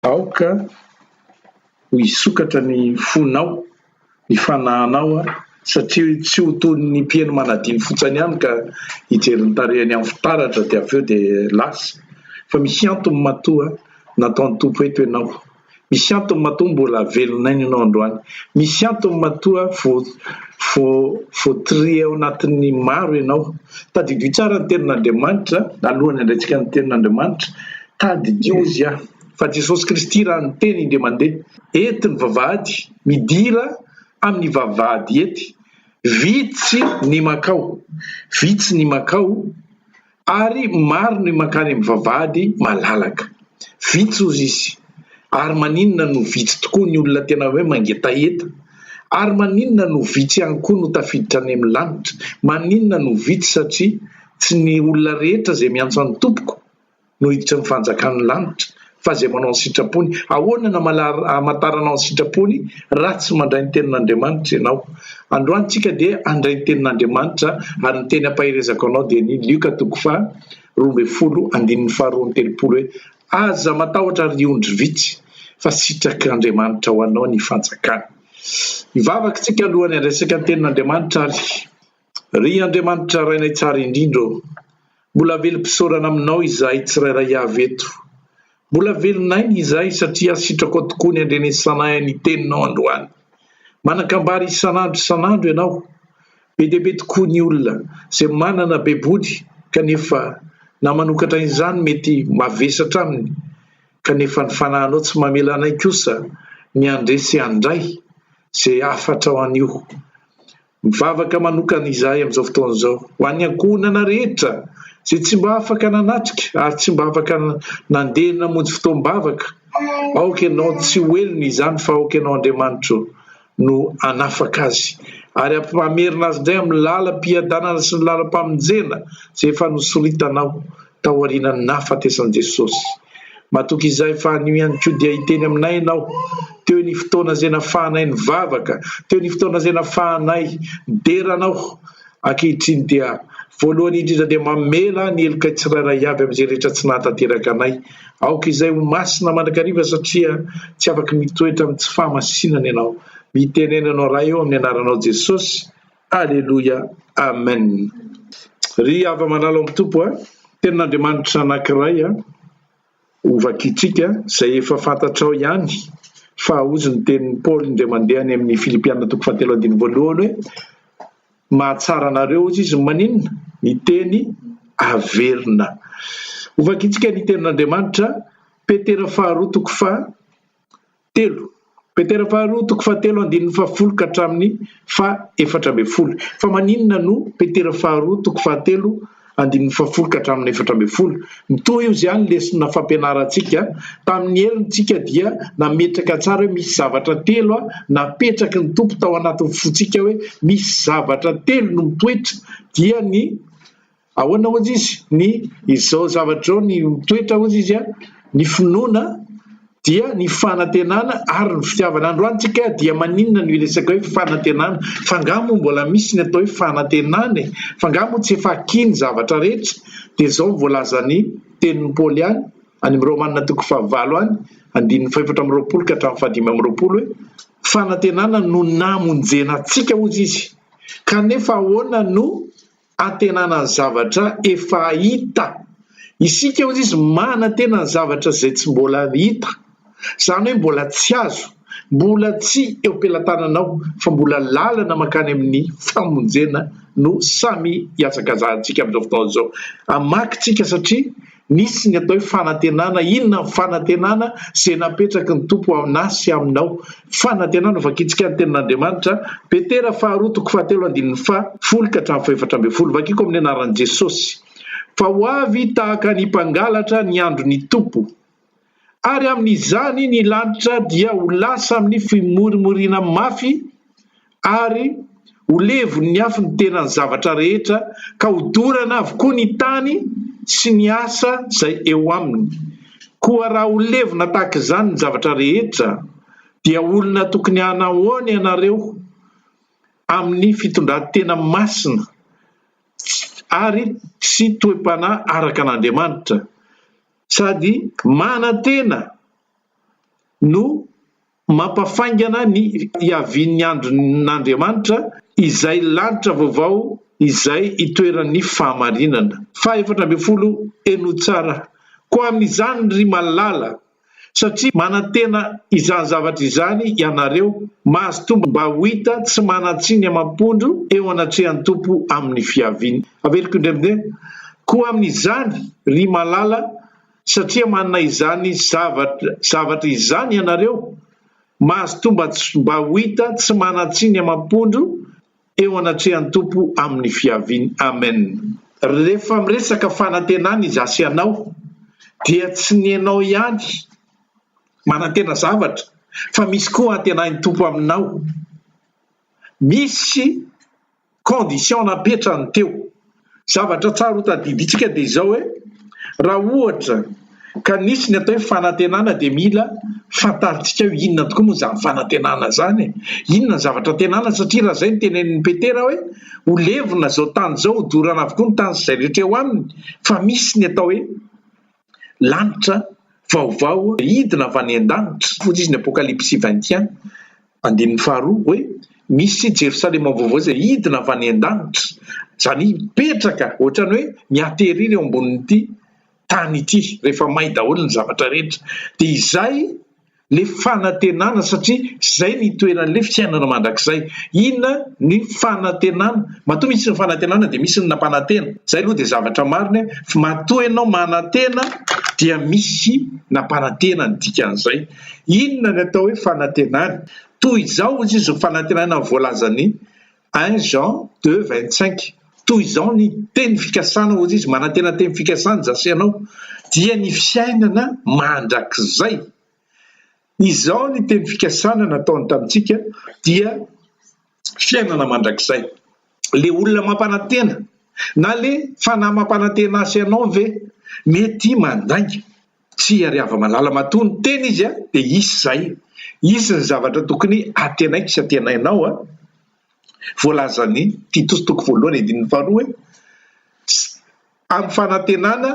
Aoka ho hisokatra ny fonao, ny fanahinao satria tsy ho toy ny mpihaino manadino fotsiny ihany ka hijery ny tarehiny amin'ny fitaratra dia avy eo dia lasa. Fa misy antony matoa nataon'ny Tompo eto ianao. Misy antony matoa mbola velon'aina ianao androany. Misy antony matoa voa-trier ao anatin'ny maro ianao. Tadidio tsara ny tenin'Andriamanitra, alohan'ny handraintsika ny tenin'Andriamanitra, tadidio hozy aho fa Jesosy Kristy raha niteny indray mandeha, ety ny vavahady, midira amin'ny vavahady ety, vitsy ny mankao, vitsy ny mankao, Ary maro ny mankany amin'ny vavahady malalaka. Vitsy hozy izy. Ary maninona no vitsy tokoa ny olona tena hoe mangetaheta? Ary maninona no vitsy ihany koa no tafiditra any amin'ny lanitra? Maninona no vitsy satria tsy ny olona rehetra izay miantso an'ny Tompoko no hiditra ny fanjakan'ny lanitra fa izay manao ny sitrapony. Ahoana no hamantaranao ny sitrapony raha tsy mandray ny tenin'Andriamanitra ianao? Androany tsika dia handray ny tenin'Andriamanitra ary ny teny ampaherezako anao dia ny Lioka toko faha 12 andininy faha 32 hoe, Aza matahotra ry ondry vitsy fa sitrak'Andriamanitra ho anao ny fanjakany. Hivavaka tsika alohan'ny handraisaka ny tenin'Andriamanitra ary Ry Andriamanitra Rainay tsara indrindra ô, mbola velom-pisaorana aminao izahay tsirairay avy eto. Mbola velon'aina izahay satria sitrakao tokoa ny handrenesanay ny teninao androany. Manan-kambara isan'andro isan'andro ianao. Be dia be tokoa ny olona izay manana baiboly kanefa na manokatra izany mety mavesatra aminy kanefa ny fanahinao tsy mamela anay kosa ny handre sy handray izay hafatrao anio. Mivavaka manokana izahay amin'izao fotoana izao ho an'ny ankohonana rehetra izay tsy mba afaka nanatrika ary tsy mba afaka nandeha namonjy fotoam-bavaka. Aoka Ianao tsy ho helony izany fa aoka Ianao Andriamanitro no hanafaka azy ary hamerina azy indray amin'ny lalam-piadanana sy ny lalam-pamonjena izay efa nosoritanao taorianan'ny nahafatesan'i Jesosy. Matoky izahay fa anio ihany koa dia hiteny aminay Ianao. Teo ny fotoana izay nafahanay nivavaka, teo ny fotoana izay nafahanay nidera Anao. Ankehitriny dia voalohany indrindra dia mamela ny helokay tsirairay avy amin'izay rehetra tsy nahatanteraka anay. Aoka izay ho masina mandrakariva satria tsy afaky mitoetra amin'ny tsy fahamasinana Ianao. Mitenena Ianao Ray ô amin'ny anaranao Jesosy. Aleloia Amen. Ry hava-malala ao amin'ny Tompo a, Tenin'Andriamanitra anankiray a, ho vakintsika, izay efa fantatrao ihany, fa hozy ny tenin'i Paoly indray mandeha any amin'ny Filipiana toko fahatelo andininy voalohany hoe, mahatsara anareo hozy izy ny maninona? Ny teny averina. Ho vakintsika ny tenin'Andriamanitra, Petera faharoa toko faha telo. Petera faharoa toko fahatelo andininy fahafolo ka hatramin'ny faha 14. Fa maninona no Petera faharoa toko fahatelo andininy fahafolo ka hatramin'ny 14? Mitohy io izany lesona fampianarantsika. Tamin'ny heriny tsika dia nametraka tsara hoe misy zavatra telo napetraky ny Tompo tao anatin'ny fontsika hoe misy zavatra telo no mitoetra dia ny Ahoana hozy izy? Ny izao zavatra izao ny mitoetra hozy izy an, ny finoana dia ny fanantenana ary ny fitiavana. Androany tsika dia maninona no hiresaka hoe fanantenana? Fa angaha moa mbola misy ny atao hoe fanantenana e? Fa angaha moa tsy efa aky ny zavatra rehetra? Dia izao ny voalazan'ny tenin'i Paoly any, any amin'ny Romana toko fahavalo any, andininy fahefatra amby 20 ka hatramin'ny fahadimy amby 20 hoe, fanantenana no namonjena antsika hozy izy, kanefa ahoana no antenana ny zavatra efa hita. Isika hozy izy manantena ny zavatra izay tsy mbola hita. Izany hoe mbola tsy azo, mbola tsy eo am-pelatananao fa mbola lalana mankany amin'ny famonjena no samy ihazakazahantsika amin'izao fotoana izao. Hamaky tsika satria Nisy ny atao hoe fanantenana, inona ny fanantenana izay napetraky ny Tompo aminà sy aminao? Fanantenana, vakintsika ny tenin'Andriamanitra, Petera faharoa toko fahatelo andininy faha folo ka hatramin'ny fahefatra ambin'ny folo, vakiko amin'ny anaran'i Jesosy, fa ho avy tahaka ny mpangalatra ny andron'ny Tompo, ary amin'izany ny lanitra dia ho lasa amin'ny fimorimoriana mafy, ary ho levon'ny afo ny tenan'ny zavatra rehetra, ka hodorana avokoa ny tany sy ny asa izay eo aminy. Koa raha ho levona tahaka izany ny zavatra rehetra, dia olona tokony hanahoana ianareo amin'ny fitondran-tena masina ary sy toe-panahy araka an'Andriamanitra, sady manantena. no mampafaingana ny hiavian'ny andron'Andriamanitra izay lanitra vaovao izay itoeran'ny fahamarinana. Faha-14, Henoy tsara, Koa amin'izany, ry malala, satria manantena izany zavatra izany ianareo, mazotoa mba ho hita tsy manan-tsiny amam-pondro eo anatrehan'ny Tompo amin'ny fiaviany. Averiko indray mandeha, Koa amin'izany, ry malala, satria manana izany zavatra zavatra izany ianareo, mazotoa mba mba ho hita tsy manan-tsiny amam-pondro eo anatrehan'ny Tompo amin'ny fiaviany. Amen. Rehefa miresaka fanantenana izaho sy ianao dia tsy ny ianao ihany manantena zavatra fa misy koa antenain'ny Tompo aminao. Misy condition napetrany teo. Zavatra tsara ho tadidintsika dia izao hoe, raha ohatra ka nisy ny atao hoe fanantenana dia mila fantarintsika hoe inona tokoa moa izany fanantenana izany e? Inona ny zavatra antenana satria raha izay no tenenin'i Petera hoe ho levona izao tany izao, ho dorana avokoa ny tany sy izay rehetra eo aminy fa misy ny atao hoe lanitra vaovao hidina avy any an-danitra. Hoy izy ny Apokalypsy 21 andininy faharoa hoe misy Jerosalema vaovao izay hidina avy any an-danitra, izany hipetraka ohatran'ny hoe mi-atterrir eo ambonin'ity tany ity rehefa may daholo ny zavatra rehetra. Dia izay le fanantenana satria izay ny itoeran'le fiainana mandrakizay. Inona ny fanantenana? Matoa misy ny fanantenana dia misy ny nampanantena. Izay aloha dia zavatra marina e, fa matoa ianao manantena dia misy nampanantena ny dikan'izay. Inona ny atao hoe fanantenana? Toy izao hozy izy ny fanantenana voalazan'i un Jean deux 25, Toy izao ny teny fikasana hozy izy, manantena teny fikasana izaho sy ianao, dia ny fiainana mandrakizay. Izao ny teny fikasana nataony tamintsika dia fiainana mandrakizay. Le olona mampanantena na le fanahy mampanantena ahy sy ianao ve mety mandainga? Tsia ry hava-malala, matoa niteny izy dia hisy izay, hisy ny zavatra tokony antenaiko sy antenainao a! Voalazan'i Titosy toko voalohany andininy faharoa hoe, Amin'ny fanantenana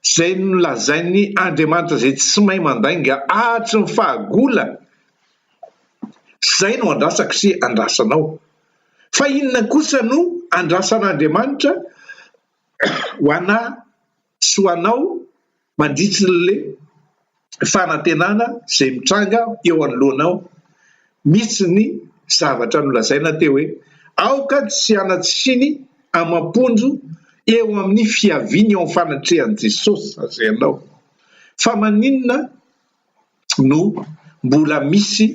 izay nolazain'ny Andriamanitra izay tsy mahay mandainga hatry ny fahagola, izay no andrasako sy andrasanao. Fa inona kosa no andrasan'Andriamanitra ho anà sy ho anao mandritry ny fanantenana izay mitranga eo anoloanao? Misy ny zavatra nolazaina teo hoe, Aoka tsy hanan-tsiny amam-pondro eo amin'ny fiaviany eo amin'ny fanatrehan'i Jesosy aza ianao. Fa maninona no mbola misy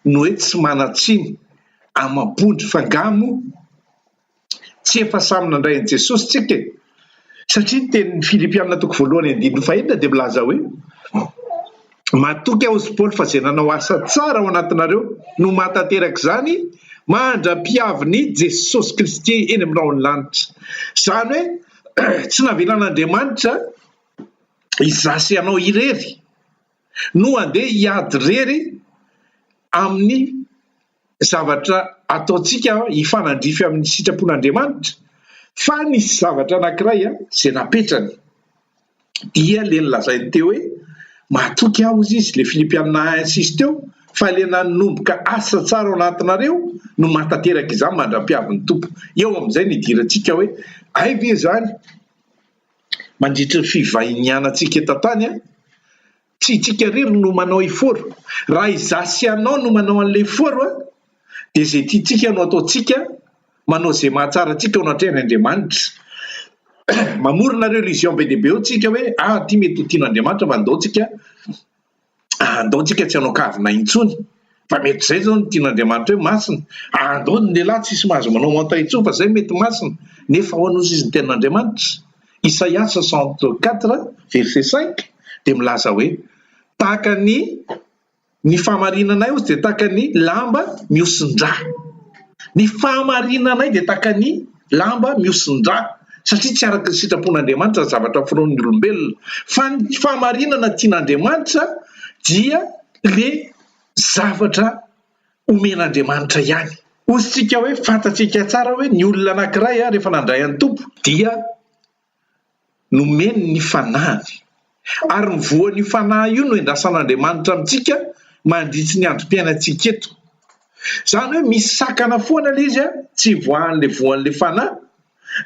ny hoe tsy manan-tsiny amam-pondro? Fa angaha moa Tsy efa samy nandray an'i Jesosy tsika e! Satria ny tenin'ny Filipiana toko voalohany andininy fahenina dia milaza hoe, Matoky aho hozy Paoly fa izay nanao asa tsara ao anatinareo no mahatanteraka izany mandra-piavin'i Jesosy Kristy eny amin'ny rahon'ny lanitra. Izany hoe tsy navelan'Andriamanitra izaho sy ianao irery no handeha hiady irery amin'ny zavatra ataontsika hifanandrify amin'ny sitrapon'Andriamanitra fa nisy zavatra anankiray izay napetrany dia ilay nolazainy teo hoe matoky aho hozy izy, ilay Filipiana un six teo fa ilay nanomboka asa tsara ao anatinareo no mahatanteraka izany mandra-piavin'ny Tompo. Eo amin'izay no idirantsika hoe hay ve izany mandritry ny fivahinianantsika eto an-tany Tsy itsika irery no manao effort. Raha izaho sy ianao no manao an'ilay effort dia izay tiantsika no ataontsika, manao izay mahatsara antsika eo anatrehan' Andriamanitra. Mamorona religion be dia be eo tsika hoe ah ity mety ho tian'Andriamanitra fa andao tsika andao tsika tsy hanao kavina intsony fa mety izay izao no tian'Andriamanitra hoe masina. Andao ny lehilahy tsisy mahazo manao monta intsony fa izay mety masina. Nefa ahoana ozy izy ny tenin'Andriamanitra? Isaia 64 verset 5 dia milaza hoe, Tahaka ny ny fahamarinanay hozy dia tahaka ny lamba mihosin-drà. Ny fahamarinanay dia tahaka ny lamba mihosin-drà, satria tsy araka ny sitrapon'Andriamanitra ny zavatra foronin'ny olombelona. Fa ny fahamarinana tian'Andriamanitra dia le zavatra omen'Andriamanitra ihany. Hoy isika hoe fantatsika tsara hoe ny olona anankiray rehefa nandray an'ny Tompo dia nomeny ny Fanahiny. Ary ny voan'io Fanahy io no endrasan'Andriamanitra amintsika mandritry ny androm-piainantsika eto. Izany hoe misy sakana foana ilay izy tsy hivoahan'ilay voan'ilay fanahy.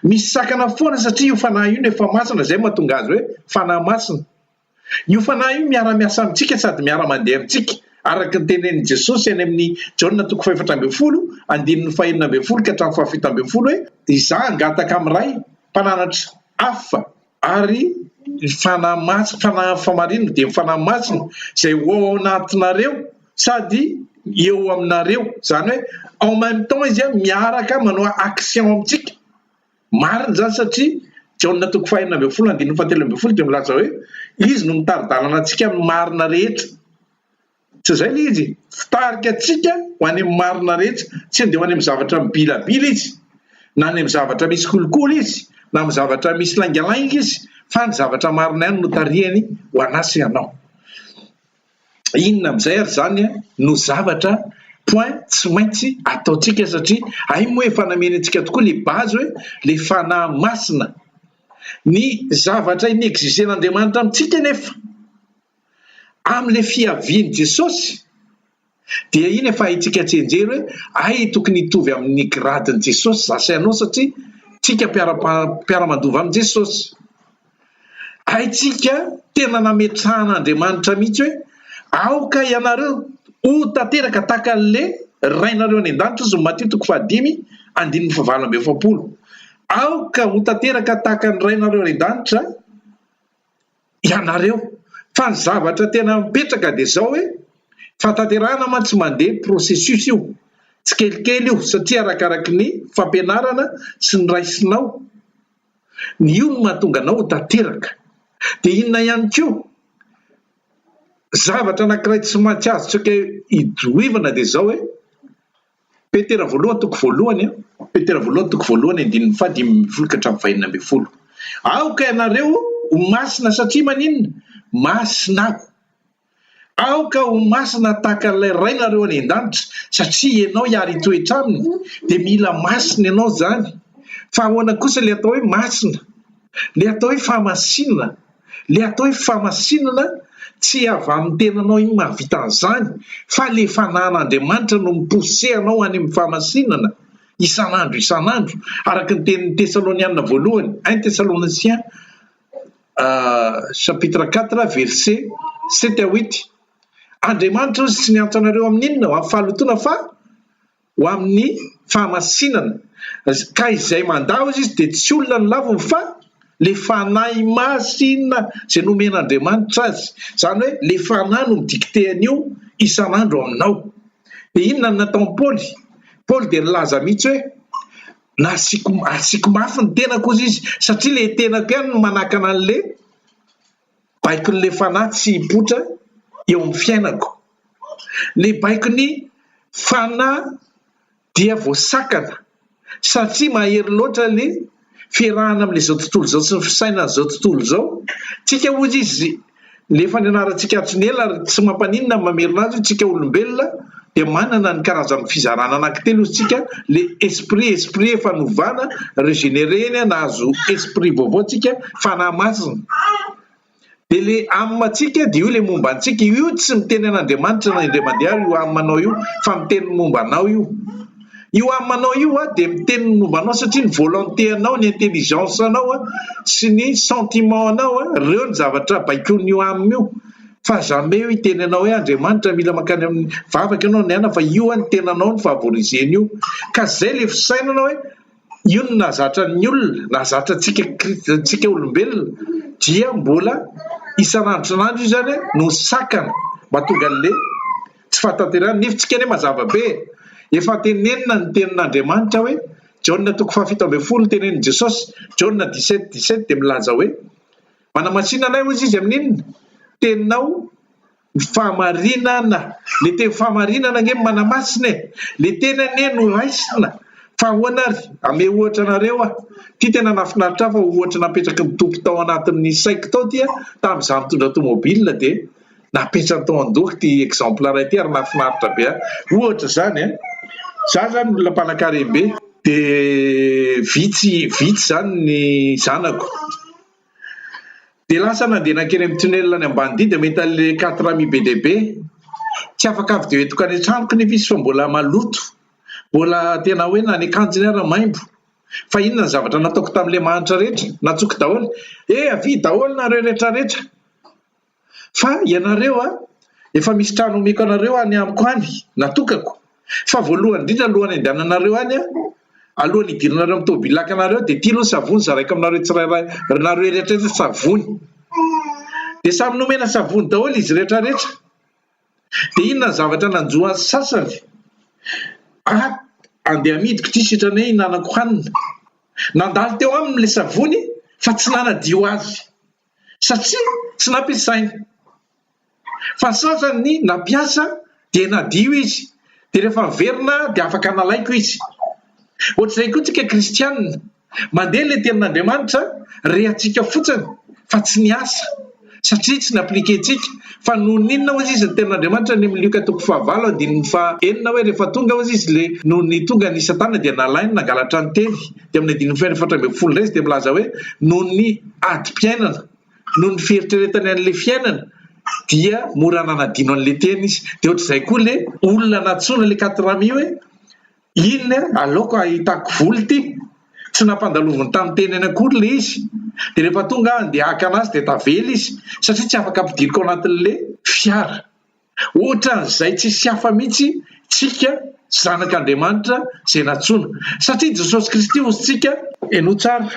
Misy sakana foana satria io fanahy io no efa masina, izay no mahatonga azy hoe fanahy masina. Io fanahy io miara-miasa amintsika sady miara-mandeha amintsika, araka ny tenenin'i Jesosy any amin'ny Jaona toko faha-14, andininy faha-16 ka hatramin'ny faha-17 hoe, Izaho hangataka amin'ny Ray, Mpananatra hafa, ary ny Fanahy Masina, Fanahin'ny fahamarinana, dia ny Fanahy Masina, izay ho ao anatinareo sady eo aminareo. Izany hoe en même temps izy miaraka manao action amintsika. Marina izany satria Jaona toko faha-16 andininy faha-13 dia milaza hoe Izy no mitari-dalana antsika amin'ny marina rehetra. Tsy izay ilay izy? Fitarika antsika ho any amin'ny marina rehetra. Tsy handeha ho any amin'ny zavatra mibilabila Izy, na any amin'ny zavatra misy kolikoly Izy, na amin'ny zavatra misy laingalainga Izy, fa ny zavatra marina ihany no tarihany ho anà sy ianao. Inona amin'izay ary izany no zavatra point tsy maintsy ataontsika satria hay moa efa nameny antsika tokoa ilay base hoe ilay fanahy masina. Ny zavatra in-exiger-n'Andriamanitra amintsika anefa amin'ilay fiavian'i Jesosy dia iny efa haintsika tsianjery hoe hay tokony hitovy amin'ny grade-n'i Jesosy za sy ianao satria tsika mpiara-mandova amin'i Jesosy. Haintsika tena nametrahan'Andriamanitra mihitsy hoe aoka ianareo ho tanteraka tahaka an'ilay Rainareo any an-danitra hozy ny Matio toko fahadimy andininy fahavalo amby efapolo. Aoka ho tanteraka tahaka ny Rainareo any an-danitra ianareo. Fa ny zavatra tena mipetraka dia izao hoe fahatanterahana mantsy mandeha processus io, tsikelikely io satria arakaraky ny fampianarana sy ny raisinao ny io no mahatonga anao ho tanteraka. Dia inona ihany koa? Zavatra anankiray tsy maintsy azontsika idohivana dia izao hoe Petera voalohany toko voalohany a, Petera voalohany toko voalohany andininy faha 15 ka hatramin'ny faha 16. Aoka ianareo ho masina satria maninona? Masina aho. Aoka ho masina tahaka an'ilay Rainareo any an-danitra satria ianao hiary hitoetra aminy dia mila masina ianao izany. Fa ahoana kosa ilay atao hoe masina? Ilay atao hoe fahamasinana? Ilay atao hoe fahamasinana tsy avy amin'ny tenanao iny mahavita an'izany fa ilay fanahin'Andriamanitra no mi-pousser anao any amin'ny fahamasinana isan'andro isan'andro araka ny tenin'ny Tesaloniana voalohany, un Thessaloniciens chapitre 4 verset 7 à 8. Andriamanitra hozy tsy niantso anareo amin'inona? Ho amin'ny fahalotoana fa ho amin'ny fahamasinana, ka izay mandà hozy izy dia tsy olona no laviny fa le Fanahy Masina izay nomen'Andriamanitra azy, izany hoe le Fanahy no mi-dicter an'io isan'andro aminao. Dia inona no nataon'i Paoly? Paoly dia nilaza mihitsy hoe nasiako asiako mafy ny tenako hozy izy satria le tenako ihany no manakana an'le baikon'le Fanahy tsy hipoitra eo amin'ny fiainako. Ilay baikon'ny fanahy dia voasakana satria mahery loatra ilay fiarahana amin'izao tontolo izao sy ny fisainan'izao tontolo izao. Tsika hozy izy ilay efa nianarantsika hatry ny ela ary tsy mampaninona ny mamerina azy hoe tsika olombelona dia manana ny karazan'ny fizarana anankitelo hozy tsika, ilay esprit, esprit efa novana, regenerer-na, nahazo esprit vaovao tsika, fanahy masina. Dia le âme antsika dia io le momba antsika, io tsy miteny an'Andriamanitra na indray mandeha ary io âme anao io fa miteny ny momba anao io. Io âme anao io dia miteny ny momba anao satria ny volonté anao, ny intelligence anao sy ny sentiment anao, ireo ny zavatra baikoin'io âme io fa jamais io hiteny anao hoe Andriamanitra mila mankany amin'ny vavaka ianao ny ana fa io ny tenanao no favoriser-ny io. Ka zay le fisainana hoe Io no nahazatra ny olona, nahazatra antsika antsika olombelona dia mbola isan'andro isan'andro io izany no sakana mahatonga an'le tsy fahatanterahana nefa tsika anie mazava be e! Efa tenenina ny tenin'Andriamanitra hoe Jaona toko faha-17 tenenin'i Jesosy, Jaona 17 17 dia milaza hoe manamasina anay hozy izy amin'inona? Teninao Ny fahamarinana, le teny fahamarinana ange manamasina e! Le teny anie no raisina fa ahoana ary? Ame ohatra anareo aho, ty tena nahafinaritra ahy fa ohatra napetraky ny Tompo tao anatin'ny saiko tao ty tamin'izaho nitondra tomobile dia napetrany tao an-dohako ty exemple iray ty ary nahafinaritra be ahy. Ohatra izany an, za zany olona mpanankarem-be dia vitsy vitsy zany ny zanako. Dia lasa nandeha nankeny amin'ny tunnel any Ambanidia dia mahita an'ilay quatre amis be dia be. Tsy afaka avy dia hoentiko any an-tranoko nefa izy fa mbola maloto, mbola tena hoe na ny akanjony ara maimbo. Fa inona ny zavatra nataoko tamin'ilay mahantra rehetra? Nantsoiko daholo. Eh, avia daholo nareo rehetra rehetra. Fa ianareo a, efa misy trano omeko anareo any amiko any, natokako. Fa voalohany indrindra alohan'ny andehananareo any a, alohan'ny hidiranareo amin'ny tomobilina haka anareo dia ity aloha savony zaraiko aminareo tsirairay, nareo rehetra rehetra savony. Dia samy nomena savony daholo izy rehetra rehetra. Dia inona ny zavatra nanjo an'ny sasany? Ah, andeha amidiko ity sitrany hoe hinanako hanina. Nandalo teo aminy ilay savony fa tsy nanadio azy. Satria tsy nampiasainy. Fa ny sasany nampiasa dia nadio izy. Dia rehefa niverina dia afaka nalaiko izy. Ohatr'izay koa tsika kristianina. Mandeha ilay tenin'Andriamanitra, rehantsika fotsiny fa tsy niasa satria tsy ni-appliquer-tsika. Fa noho ny inona hozy izy ny tenin'Andriamanitra any amin'ny Lioka toko fahavalo andininy faha enina hoe rehefa tonga hozy izy ilay noho ny tonga ny satana dia nalainy nangalatra ny teny. Dia amin'ny andininy faha 14 indray izy dia milaza hoe noho ny adim-piainana, noho ny fieritreretany an'ilay fiainana dia mora nanadino an'ilay teny izy. Dia ohatr'izay koa ilay olona nantsoina ilay quatre amis hoe Iny aleoko ahitako vola ity, tsy nampandaloviny tamin'ny tenany akory ilay izy, dia rehefa tonga aho andeha haka anazy dia tavela izy satria tsy afaka ampidiriko ao anatin'ilay fiara. Ohatran'izay tsisy hafa mihitsy tsika zanak'Andriamanitra izay nantsoina. Satria Jesosy Kristy hozy tsika, henoy tsara,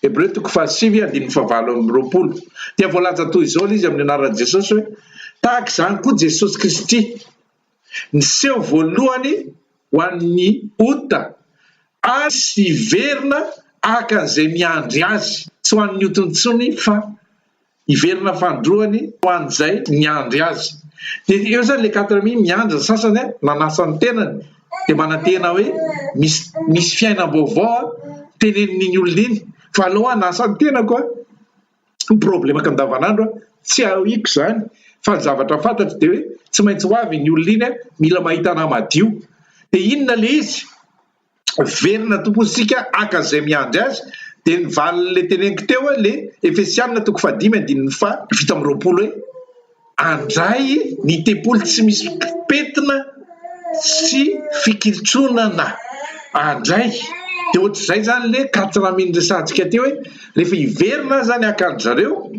Hebreo toko fahasivy andininy fahavalo 28, dia voalaza toy izao ilay izy amin'ny anaran'i Jesosy hoe, tahaka izany koa Jesosy Kristy, Niseho voalohany ho an'ny ota ary tsy hiverina araka an'izay miandry azy, tsy ho an'ny ota intsony fa hiverina fanindroany ho an'izay miandry azy. Dia eo izany ilay quatre mille miandry ny sasany nanasa ny tenany dia manantena hoe misy misy fiainam-baovao tenenin'iny olona iny fa aleo hanasa ny tenako aho. Ny problemako andavanandro an, tsy ahiko izany fa ny zavatra fantatro dia hoe tsy maintsy ho avy iny olona iny an, mila mahita anah madio. Dia inona ilay izy? Velona tompo isika haka an'izay miandry azy, dia ny valin'ilay teneniko teo hoe ilay Efesianina toko fahadimy andininy faha 27 hoe Handray ny tempoly tsy misy pentina sy fikilitronana handray. Dia ohatr'izay izany ilay quatre mille niresahantsika teo hoe rehefa hiverina aza ny haka an-dry zareo,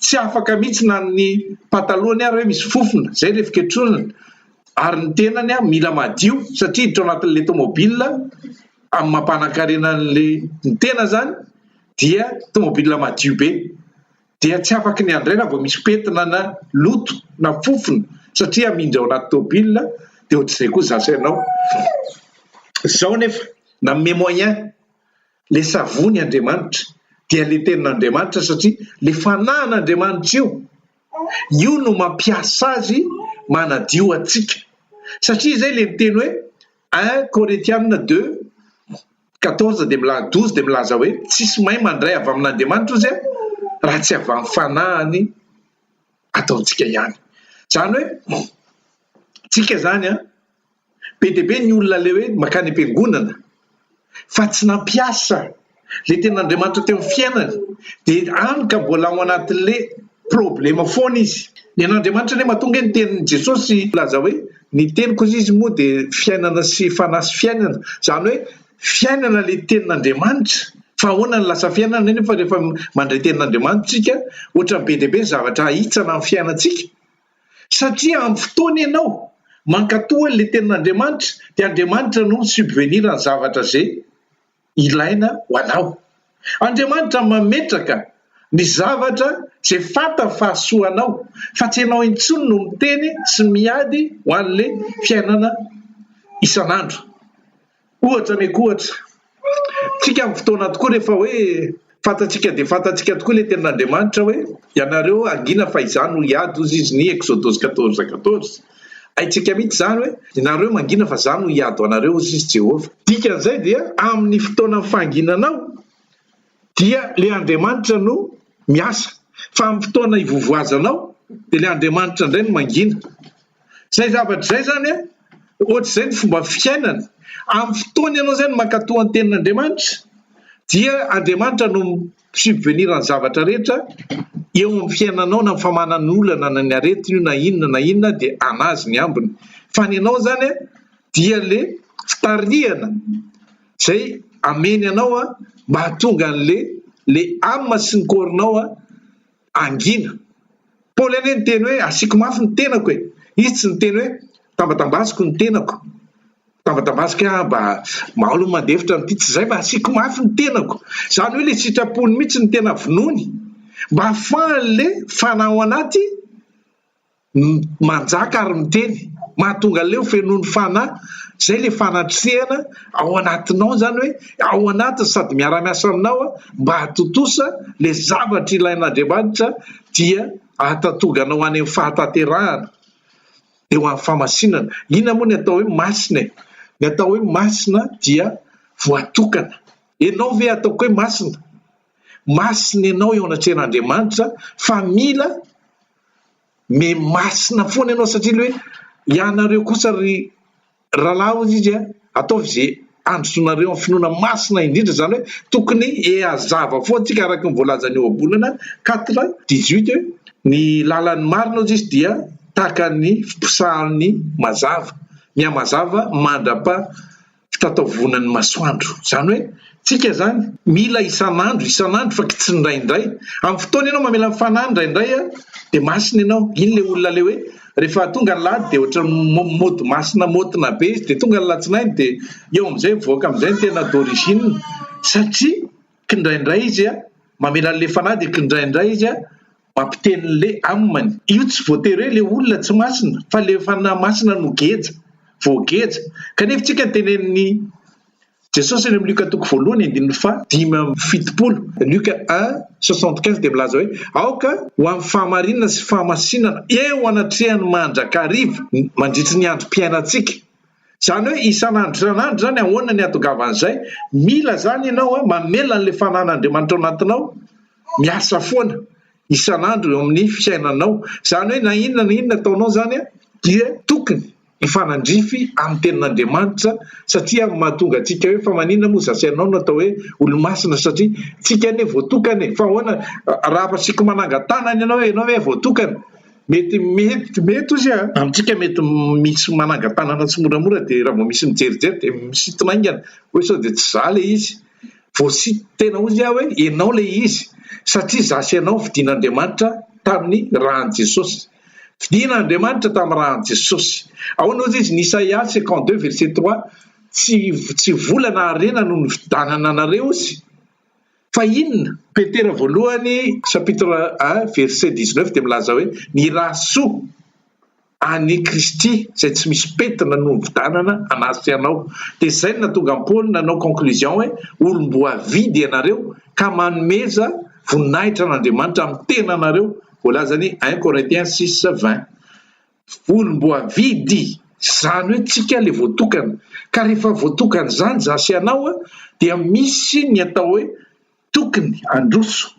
tsy afaka mihitsy na ny patalohany ary hoe misy fofona, izay ilay fiketronana. Ary ny tenany mila madio satria hiditra ao anatin'ilay tomobile amin'ny maha mpanankarena an'ilay ny tena izany dia tomobile madio be. dia tsy afaky ny handray raha vao misy pentina na loto na fofona satria hamindra ao anaty tôbila dia ohatr'izay koa za sy ianao. Zao nefa nanome moyen le savony Andriamanitra dia le tenin'Andriamanitra satria le fanahin'Andriamanitra io, io no mampiasa azy manadio antsika satria izay le miteny hoe un Korintiana deux 14 dia milaza 12 dia milaza hoe tsisy mahay mandray avy amin'Andriamanitra ozy raha tsy avy amin'ny fanahiny ataontsika ihany. Izany hoe tsika izany an, be dia be ny olona ilay hoe mankany am-piangonana fa tsy nampiasa ilay tenin'Andriamanitra teo amin'ny fiainany dia any ka mbola ao anatin'ilay problema foana izy. Ny an'Andriamanitra anie mahatonga ny tenin'i Jesosy milaza hoe ny teniko hozy izy moa dia fiainana sy fanahy sy fiainana. Izany hoe fiainana ilay tenin'Andriamanitra. Fa ahoana no lasa fiainana nefa rehefa mandray tenin'Andriamanitra isika, ohatran'ny be dia be ny zavatra ahitsana amin'ny fiainantsika. Satria amin'ny fotoana ianao mankatoa ilay tenin'Andriamanitra dia Andriamanitra no mi-subvenir ny zavatra izay ilaina ho anao. Andriamanitra mametraka ny zavatra izay fantany fa hahasoa anao, fa tsy ianao intsony no miteny sy miady ho an'ilay fiainana isan'andro. Ohatra ameko ohatra, tsika amin'ny fotoana tokoa rehefa hoe fantatsika dia fantatsika tokoa ilay tenin'Andriamanitra hoe ianareo hangina fa izaho no hiady hozy izy ny Exodosy 14 14. Haintsika mihitsy izany hoe ianareo mangina fa izaho no hiady ho anareo hozy izy Jehovah. Dikan'izay dia amin'ny fotoanan'ny fahanginanao dia ilay Andriamanitra no miasa fa amin'ny fotoana ivovoazanao dia ilay Andriamanitra indray no mangina. Izay zavatra izay izany an, ohatr'izay ny fomba fiainana. Amin'ny fotoana ianao izay no mankatoa ny tenin'Andriamanitra dia Andriamanitra no mi-subvenir ny zavatra rehetra. Eo amin'ny fiainanao na ny famanan'olana na ny aretina io na inona na inona dia an'azy ny ambiny. Fa ny anao izany dia le fitarihana izay ameny anao mba hahatonga an'le le âme sy ny corps-nao hangina. Paoly anie niteny hoe asiako mafy ny tenako e! Izy tsy niteny hoe tambatambaziko ny tenako. Tambatambaziko aho mba mba aloha mandefitra amin'ity, tsy izay fa asiako mafy ny tenako. Izany hoe ilay sitrapony mihitsy no tena vonoiny mba ahafahan'ilay fanahy ao anaty manjaka ary miteny. Mahatonga an'ilay ho fenoin'ny fanahy. Izay ilay fanatrehana ao anatinao izany hoe ao anatiny sady miara-miasa aminao mba hahatontosa ilay zavatra ilain'Andriamanitra dia hahatantonga anao any amin'ny fahatanterahana. Eo amin'ny fahamasinana. Inona moa ny atao hoe masina e? Ny atao hoe masina dia voatokana. Ianao ve ataoko hoe masina? Masina ianao eo anatrehan'Andriamanitra fa mila me masina foana ianao satria ilay hoe ianareo kosa ry Rahalahy hozy izy a, ataovy ze androsoanareo amin'ny finoana masina indrindra, izany hoe tokony hehazava foana tsika araka ny voalazan'ny ohabolana quatre dix-huit hoe ny lalan'ny marina hozy izy dia tahaka ny fiposahan'ny mazava, mihamazava mandrapa fitataovonan'ny masoandro, izany hoe tsika izany mila isan'andro isan'andro fa tsy indraindray, amin'ny fotoana ianao mamela ny fanahy indraindray a dia masina ianao, iny le olona le hoe Rehefa tonga ny lahady dia ohatran'ny mody masina maotina be izy dia tonga ny latsinainy dia eo amin'izay mivoaka amin'izay ny tena d'origine satria kindraindray izy mamela an'ilay fanahy dia kindraindray izy mampiteny an'ilay âme-ny. Io tsy voatery hoe ilay olona tsy masina fa ilay fanahy masina no geja, voageja. Kanefa tsika tenenin'ny Jesosy any amin'ny Lioka toko voalohany andininy faha 75, Lioka un, 75 dia milaza hoe, Aoka ho amin'ny fahamarinana sy fahamasinana eo anatrehany mandrakariva mandritry ny androm-piainantsika. Izany hoe isan'andro isan'andro izany ahoana ny hahatongavan'izay? Mila izany ianao mamela an'ilay fanan'Andriamanitra ao anatinao miasa foana isan'andro eo amin'ny fiainanao. Izany hoe na inona na inona ataonao izany dia tokony hifanandrify amin'ny tenin'Andriamanitra satria mahatonga antsika hoe fa maninona moa za sy ianao no atao hoe olomasina satria tsika anie voatokana e, fa ahoana raha asiako manangan-tanana ianao hoe ianao ve voatokana? Mety mety mety ozy a, amintsika mety misy manangan-tanana tsimoramora dia raha vao misy mijerijery dia misintona haingana hoe sao dia tsy za ilay izy, voasintona ozy aho hoe ianao ilay izy satria za sy ianao nofidin'Andriamanitra tamin'ny ràn'i Jesosy. Fidina Andriamanitra tamin'ny ràn'i Jesosy. Ahoana hozy izy? Ny Isaia 52 verset 3, Tsy tsy vola na harena no nividianana anareo hozy, fa inona? Petera voalohany chapitre 1 verset 19 dia milaza hoe, Ny rà soa an'i Kristy izay tsy misy pentina no nividianana anazy sy anao. Dia izay no nahatonga an'i Paoly nanao conclusion hoe, Olom-boavidy ianareo ka manomeza voninahitra an'Andriamanitra amin'ny tenanareo Voalazan'i un Corinthiens six vingt. Volom-boavidy, izany hoe tsika le voatokana. Ka rehefa voatokana izany za sy ianao dia misy ny atao hoe tokony handroso.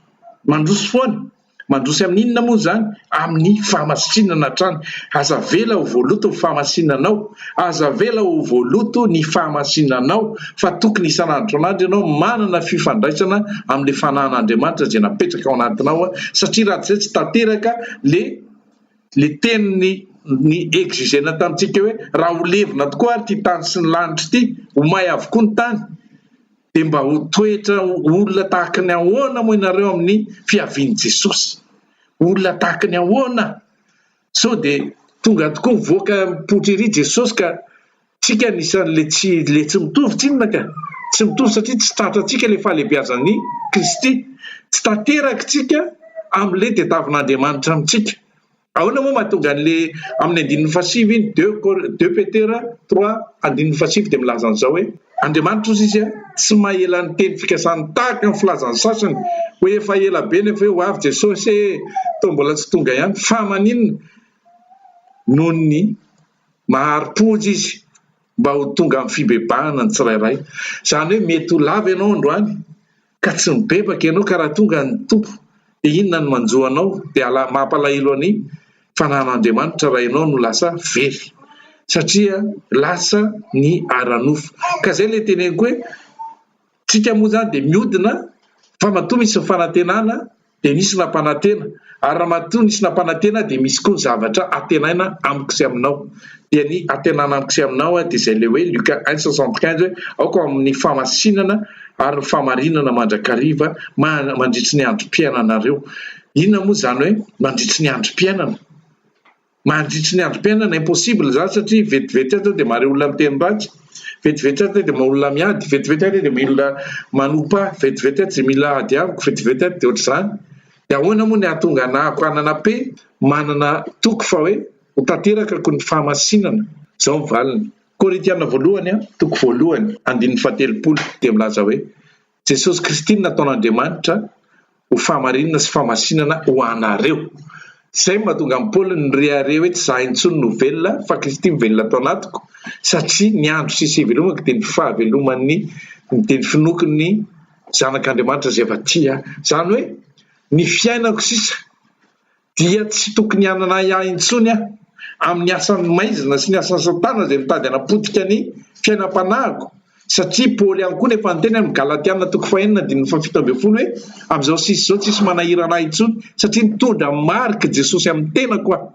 Mandroso foana. Mandroso amin'ny inona moa izany? Amin'ny fahamasinana hatrany. Aza avela ho voaloto ny fahamasinanao. Aza avela ho voaloto ny fahamasinanao fa tokony isan'andro isan'andro ianao manana fifandraisana amin'ilay fanahin'Andriamanitra izay napetraka ao anatinao satria raha tsy izay tsy tanteraka le le teniny ny exigena tamintsika hoe raha ho levona tokoa ary ity tany sy ny lanitra ity ho may avokoa ny tany dia mba ho toetra olona tahaka ny ahoana moa ianareo amin'ny fiavian'i Jesosy? Olona tahaka ny ahoana? Sao dia tonga tokoa mivoaka mipoitra ery Jesosy ka tsika anisan'le tsy le tsy mitovy tsinona ka! Tsy mitovy satria tsy tratrantsika le fahalehibiazan'i Kristy. Tsy tanteraka tsika amin'le tediavin'Andriamanitra amintsika. Ahoana moa mahatonga an'le amin'ny andininy fahasivy iny deux Cor deux Petera trois andininy fahasivy dia milaza an'izao hoe, Andriamanitra ozy izy tsy mahela ny teny fikasany tahaka ny filazan'ny sasany hoe efa ela be nefa hoe ho avy Jesosy e, toa mbola tsy tonga ihany, fa maninona? Noho ny mahari-po ozy izy mba ho tonga amin'ny fibebahana ny tsirairay. Izany hoe mety ho lava ianao androany ka tsy mibebaka ianao ka raha tonga ny Tompo dia inona no manjo anao? Dia mampalahelo an'i Fanahin'Andriamanitra raha ianao no lasa very satria lasa ny ara-nofo. Ka izay ilay teneniko hoe tsika moa izany dia miodina fa matoa misy ny fanantenana dia misy nampanantena. Ary raha matoa nisy nampanantena dia misy koa ny zavatra antenaina amiko sy aminao. Dia ny antenana amiko sy aminao dia izay ilay hoe Luka 1,75 hoe aoka ho amin'ny fahamasinana ary ny fahamarinana mandrakariva mandritry ny androm-piainanareo. Inona moa izany hoe mandritry ny androm-piainana? Mandritry ny androm-piainana, impossible izany satria vetivety ato dia mahare olona miteny ratsy, vetivety ato dia maha olona miady, vetivety ato dia mila manompa ahy, vetivety ato dia mila ady amiko, vetivety ato dia ohatr'izany. Dia ahoana moa ny hahatonga anahako hanana paix, manana toky fa hoe ho tanterakako ny fahamasinana? Izao ny valiny. Korintiana voalohany toko voalohany andininy fahatelopolo dia milaza hoe, Jesosy Kristy no nataon'Andriamanitra ho fahamarinana sy fahamasinana ho anareo. Izay no mahatonga an'i Paoly nirehareha hoe tsy izaho intsony no velona fa Kristy mivelona ato anatiko, satria ny andro sisa ivelomako dia ny fahaveloman'ny dia ny finoako ny Zanak'Andriamanitra izay efa tia ahy. Izany hoe ny fiainako sisa dia tsy tokony hanana ahiahy intsony aho amin'ny asan'ny maizina sy ny asan'i Satana izay mitady hanapotika ny fiainam-panahiko, satria Paoly ihany koa no efa niteny amin'ny Galatiana toko fahenina andininy fahafito ambin'ny folo hoe, Amin'izao sisa izao tsisy manahirana ahy intsony, satria mitondra marik'i Jesosy amin'ny tenako aho.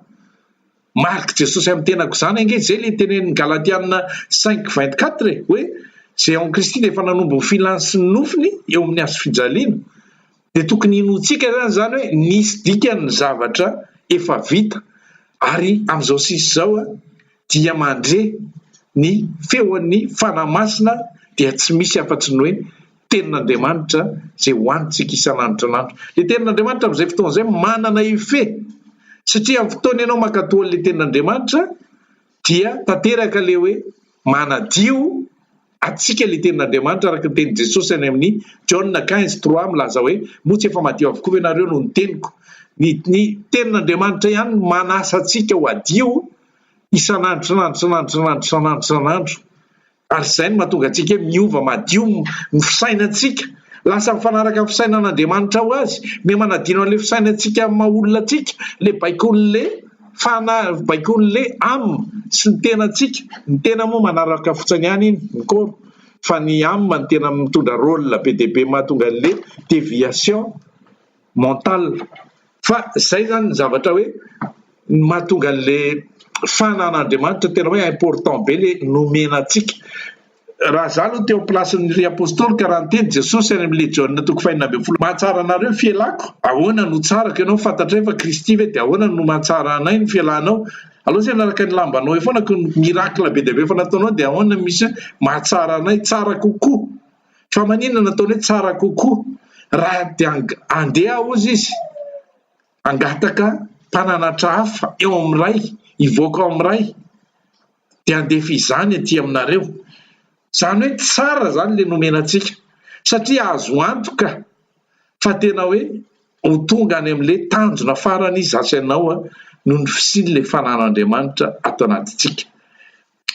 Marik'i Jesosy amin'ny tenako izany ange, izay ilay tenenin'ny Galatiana 5:24 e, hoe, Izay ao amin'i Kristy dia efa nanombo ny filany sy ny nofony eo amin'ny hazofijaliana. Dia tokony hinoantsika izany izany hoe nisy dikany ny zavatra efa vita ary amin'izao sisa izao dia mandre ny feon'ny Fanahy Masina dia tsy misy afa-tsy ny hoe Tenin'Andriamanitra izay hohanintsika isan'andro isan'andro. Ilay Tenin'Andriamanitra amin'izay fotoana izay manana effet satria amin'ny fotoana ianao mankatò an'ilay Tenin'Andriamanitra dia tanteraka ilay hoe manadio antsika ilay tenin'Andriamanitra araka ny tenin'i Jesosy any amin'ny Jaona 15:3 milaza hoe moa tsy efa madio avokoa ve nareo noho ny teniko? Ny ny tenin'Andriamanitra ihany no manasa antsika ho hadio isan'andro isan'andro isan'andro isan'andro isan'andro isan'andro. Ary izay no mahatonga antsika hoe miova madio ny fisainantsika. Lasa mifanaraka amin'ny fisainan'Andriamanitra ho azy. Miha manadino an'ilay fisainantsika amin'ny maha olona antsika, ilay baikon'ilay fanahy, baikon'ilay âme sy ny tenantsika. Ny tena moa manaraka fotsiny ihany iny, ny corps, fa ny âme no tena mitondra rôle be dia be mahatonga an'ilay déviation mentale. Fa izay izany ny zavatra hoe mahatonga an'ilay fanan'Andriamanitra tena hoe important be ilay nomena antsika. Raha za aloha teo am-place-n'ny apostoly ka raha niteny Jesosy any amin'ilay Jaona toko fahenina ambin'ny folo, mahatsara anareo ny fialako, ahoana no tsarako, ianao fantatray fa Kristy ve dia ahoana no mahatsara anay ny fialanao, aleo tsy hanaraka ny lambanao eo foana ko ny miracle be dia be efa nataonao dia ahoana no misy hoe mahatsara anay, tsara kokoa, fa maninona no ataony hoe tsara kokoa raha dia andeha aho hozy izy hangataka mpananatra hafa eo amin'ny Ray, hivoaka ao amin'ny Ray. dia handefa izany aty aminareo. Izany hoe tsara izany ilay nomena antsika satria azo antoka fa tena hoe ho tonga any amin'ilay tanjona farany izaho sy ianao noho ny fisian'ilay fanan'Andriamanitra ato anatintsika.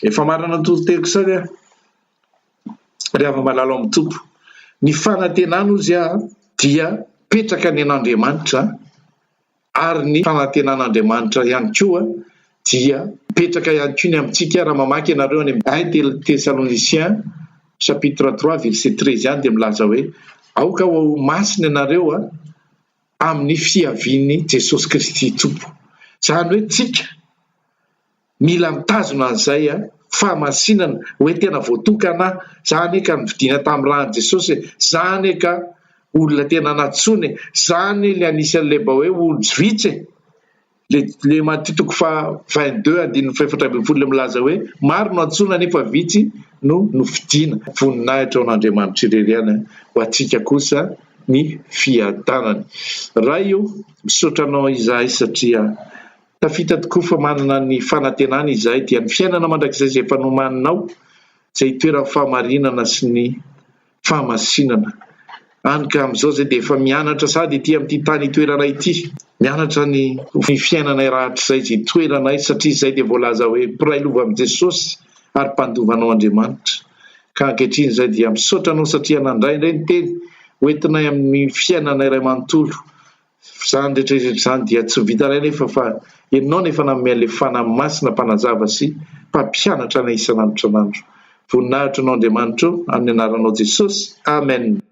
Efa marina ny toriteniko izany aho ry hava-malala ao amin'ny Tompo. Ny fanantenana hozy aho dia mipetraka any an'Andriamanitra ary ny fanantenan'Andriamanitra ihany koa dia mipetraka ihany koa ny amintsika raha mamaky ianareo any amin'ny 1 Thessaloniciens chapitre 3 verset 13 ihany dia milaza hoe aoka ho masina ianareo amin'ny fiavian'i Jesosy Kristy Tompo. Izany hoe tsika Mila mitazona an'izay a! Fahamasinana, hoe tena voatokana aho, za anie ka novidiana tamin'ny ràn'i Jesosy e, za anie ka olona tena nantsoina e, za anie le anisan'le mba hoe olon-tsy vitsy e! Le le Matio toko faha 22 andininy faha 14 le milaza hoe maro no antsoina nefa vitsy no nofidiana. Voninahitra ho an'Andriamanitra irery ihany a! Ho antsika kosa ny fiadanany. Ray o, misaotra Anao izahay satria Tafita tokoa fa manana ny fanantenana izahay dia ny fiainana mandrakizay izay efa nomaninao, izay itoeran'ny fahamarinana sy ny fahamasinana. Hany ka amin'izao izay dia efa mianatra sady ety amin'ity tany itoeranay ity, mianatra ny ny fiainanay rahatrizay izay itoeranay satria izay dia voalaza hoe mpiray lova amin'i Jesosy ary mpandova anao Andriamanitra. Ka ankehitriny izay dia misaotra anao satria nandray indray ny teny hoentinay amin'ny fiainanay iray manontolo. Izany rehetra rehetra izany dia tsy vitanay anefa fa Ianao no efa nanome an'ilay Fanahy Masina mpanazava sy mpampianatra anay isan'andro isan'andro. Voninahitra ho Anao Andriamanitra o, amin'ny anaranao Jesosy. Amen.